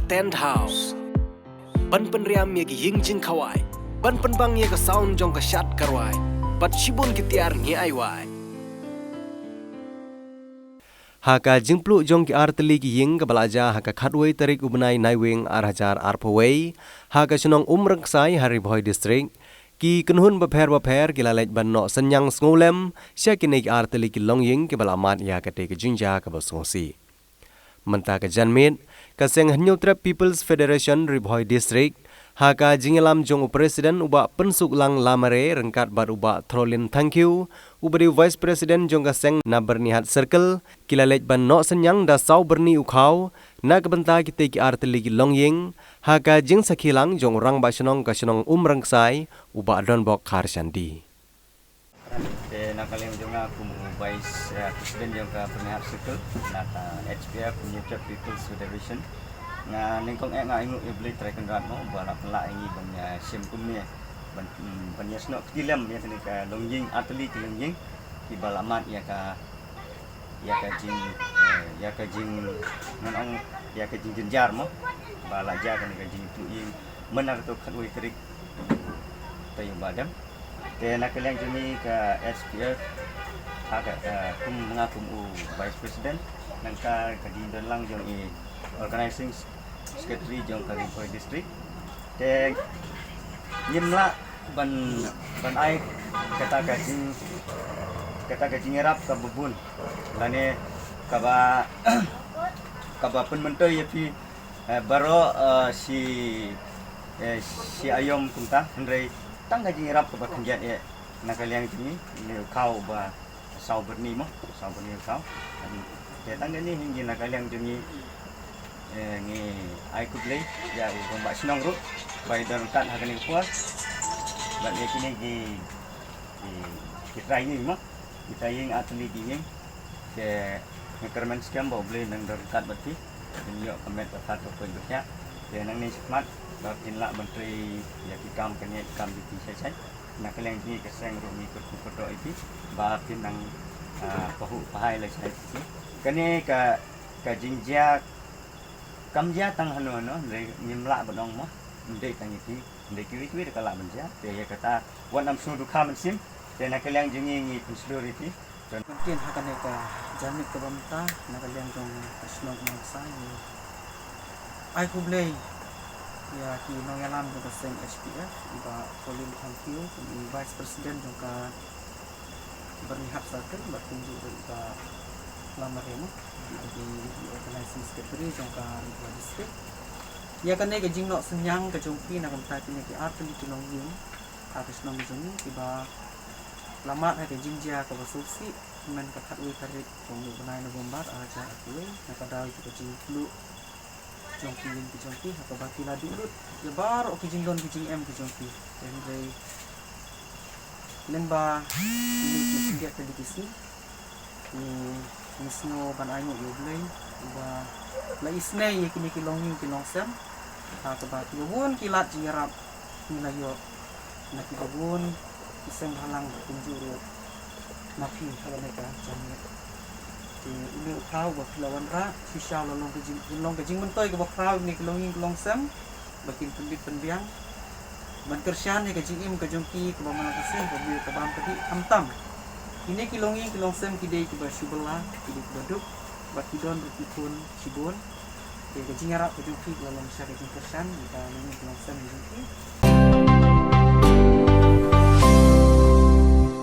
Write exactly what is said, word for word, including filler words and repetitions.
Tent House. Ban pynriam ïa ki ïing jingkhawai, ban pynbang ïa ka sound jong ka shad ka rwai, bad shibun ki tiar ngi ai wai. Ha ka jingpluh jong ki artylli ki ïing kaba la jia ha ka khatwei tarik u bnai Naiwieng ar hajar arphew wei, ha ka shnong Umrangksai ha Ri Bhoi District, ki kynhun bapher bapher ki la leit ban noh synñiang sngewlem sha kine ki artylli ki longïing kiba la mad ïa katei ka jingjia kaba sngewsih. Mynta ka janmiet, ka seng Hynñiewtrep People's Federation Ri Bhoi District, ha ka jingïalam jong u President u Bah Pynsuklang Lamare ryngkat bad u Bah Throlin Thangkhiew, uba dei u Vice President jong ka seng na Byrnihat Circle, ki la leit ban noh synñiang da saw byrni u khaw na ka bynta kitei ki artylli ki longïing, ha ka jingsakhi lang jong u Rangbah Shnong ka shnong Umrangksai, u Bah Donbok Kharshandi. Te na ka liang jong nga kum u Vice, eh, President jong ka Byrnihat Circle, na ka H P F, Hynñiewtrep People's Federation, nga nyngkong eh nga ainguh ïa U Blei Trai Kynrad mo ba la pynlah ïa ngi ban ïa shem kumne, ban, mm, ban ïa snoh kti lem ïa kane ka longïing, artylli ki longïing kiba la mad ïa ka, ïa ka jing, eh, ïa ka jing, ngan ong, ïa ka jingjynjar mo, ba la jia kane ka jingïathuh ïing mynta kato khatwei tarik taïew ba dang. Te na ka liang jong ngi ka H P F, ha ka, eh, kum nga kum u Vice President, nangta ka jingdon lang jong i Organizing Secretary jong ka Ri Bhoi District. Te ngim lah ban, ban ai kata ka jing, kata ka jingïarap kaba bun lane kaba, kaba pynmyntoi ïa phi, eh, baroh, eh, shi, eh, shi aïom kumta, hynrei tang ka jingïarap kaba khyndiat eh na ka liang jong ngi, ne u khaw ba saw byrni mo, saw byrni u khaw. Te tang kane hi ngi na ka liang jong ngi, eh, ngi ai khublei ïa u Rangbah Shnong ruh ba i don ryngkat ha kane ka por. Bad ïa kine ki, ki, ki trai ïing mo, ki trai ïing artylli ki ïing. Te nga kyrmen skhem ba U Blei un nang don ryngkat bad phi, phin ïoh ka met ka phad ka koit ka khiah. Te nangne shakhmat ba phin lah ban trei ïa ki kam kane ki kam jong phi shai shai. Na ka liang jong ngi ka seng ruh ngi kyrkhu kyrdoh ïa phi ba phin nang, ah, pahuh pahai lashai ïa phi. Kane ka, ka jingjia kam jia tang hano hano, hynrei ngim lah ban ong mo, ym dei tang ïa phi, hynrei kiwei kiwei ruh ka lah ban jia. Te ïa kata wat nang sngewdukha mynsiem. Te na ka liang jong ngi ngi pynshlur ïa phi. Mynta ha kane ka janmiet kaba mynta, na ka liang jong ka shnong Umrangksai, ngi ai khublei ïa ki nongïalam jong ka seng H P F, i Bah Colin Thangkhiew, kum i Vice President jong ka Byrnihat Circle, bad kumjuh ruh i Bah Lamare mo, i, i Organizing Secretary jong ka Ri Bhoi District. Ïa kane ka jingnoh synñiang ka jong phi na ka bynta kine ki artylli ki longïing ha ka shnong ka jong ngi, kiba la mad ha ka jingjia kaba sngewsih, mynta ka khatwei tarik jong u bnai November ar hajar arphew wei, na ka daw jong ka jingpluh jong ki ïing ki jong ki, ha kaba ki la duh lut ïa baroh ki jingdon ki jingem ki jong ki. Hynrei lyngba kine ki khyndiat tylli ki sngi, ngi, ngi sngew ban ainguh ïa U Blei uba la isynei ïa kine ki longïing ki longsem, ha kaba kiba bun ki lad jingïarap ngi la ïoh na kiba bun ki seng bhalang kumjuh ruh ma phi ha kane ka janmiet. Te une u khaw uba phi la wanrah shisha la long ka jing, long ka jingmyntoi kaba khraw ïa kine ki longïing ki longsem ba kin pynbit pynbiang ban kyrshan ïa ka jingim ka jong ki kaba man la ka seng, kaba ïa ka bam ka dih, khamtam kine ki longïing ki longsem ki dei kiba shu bylla, ki dei kiba duk, bad ki don ruh ki khun shibun. Te ka jingïarap ka jong phi ka la long sha ka jingkyrshan ïa ka longïing ka longsem ka jong phi.